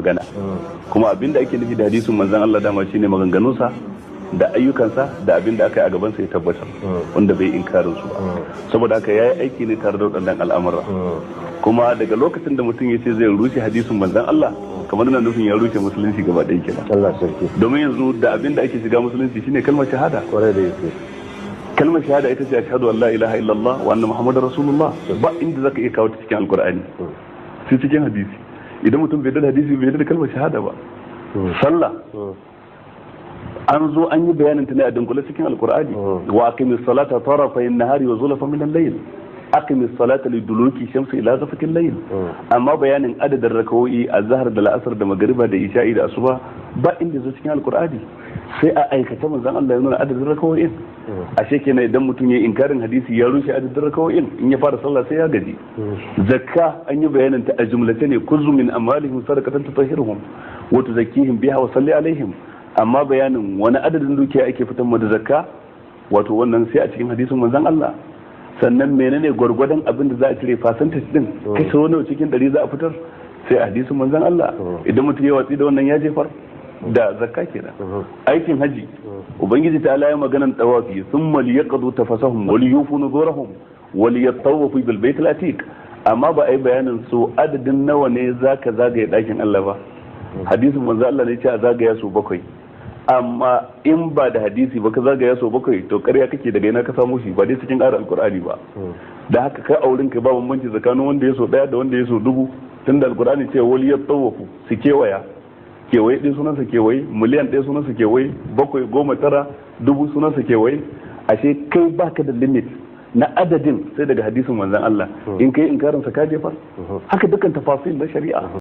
Magana kuma abin da ake nufi da hadisin manzon Allah dama shine maganganunsa da ayyukansa da abin da aka yi a gabansa ya tabbatar, wanda bai inkarin su ba. Saboda haka yayi aiki ne tare da waɗannan al'amura. Kuma daga lokacin da mutum ya ce zai rushe hadisin manzon Allah, kamar na nufin ya rushe musulunci gaba ɗaya kenan. Allah sarki. Domin yanzu da abin da ake shiga musulunci shine kalmar shahada. Kwarai da gaske. Kalmar shahada ita ce ashhadu an la ilaha illallah wa anna muhammadar rasulullah. Ba inda zaka iya kawo ta cikin Alkur'ani, sai cikin hadisi. Idan mutum bai da hadisi, bai da kalmar shahada ba. Sallah, an zo an yi bayanin ta ne a dunkule cikin Alkur'ani: wa aqimis salata tarafayn nahari wa zulafan min al-layl, aqimis salata liduluki shamsi ila ghasaqil layl. Amma bayanin adadin rakawoyi, azhar da la'asar da magriba da isha'i da asuba, ba inda zo cikin Alkur'ani, sai a aikace manzon Allah ya nuna adadin rakawoyin. Ashe kenan idan mutum ya inkarin hadisi, ya rushe adadin rakawoyin. In ya fara sallah sai ya gaji. Zakka an yi bayanin ta a jumlace ne: khudh min amwalihim sadaqatan tutahhiruhum wa tuzakkihim biha wa salli alaihim. Amma bayanin wani adadin dukiya ake fitar da zakka, wato wannan sai a cikin hadisin manzon Allah. Sannan menene gwargwadon abin da za a cire, percentage din, kaso nawa cikin 100 za a fitar, sai a hadisin manzon Allah. Idan mutum ya watsi da wannan, ya jefar da zakka kenan. Aikin haji, Ubangiji ta ya maganan tawafi: thumma liyaqdu tafasahum wa liyufu nuzurahum wa liyatawafu bil bait al atiq. Amma ba a yi bayanin su adadin nawa ne zaka zagaye dakin Allah ba. Hadisin manzo Allah ne ce a zagaya su bakwai. Amma in ba da hadisi ba ka zagaya sau bakwai, to ƙarya kake. Daga ina ka samu shi? Ba dai cikin ayar Alkur'ani ba. Da haka kai aurin ka ba bambanci tsakanin wanda ya so daya da wanda ya so 1000, tunda Alkur'ani ce wali ya tsawafu, su kewaya. Kewaye ɗaya sunansa kewaye, 1,000,000 sunansa kewaye, bakwai, 10, tara, 1000 sunansa kewaye. Ashe kai baka da limit na adadin sai daga hadisin manzon Allah. In kai inkarin sa, ka jefar. Haka dukkan tafasil na shari'a.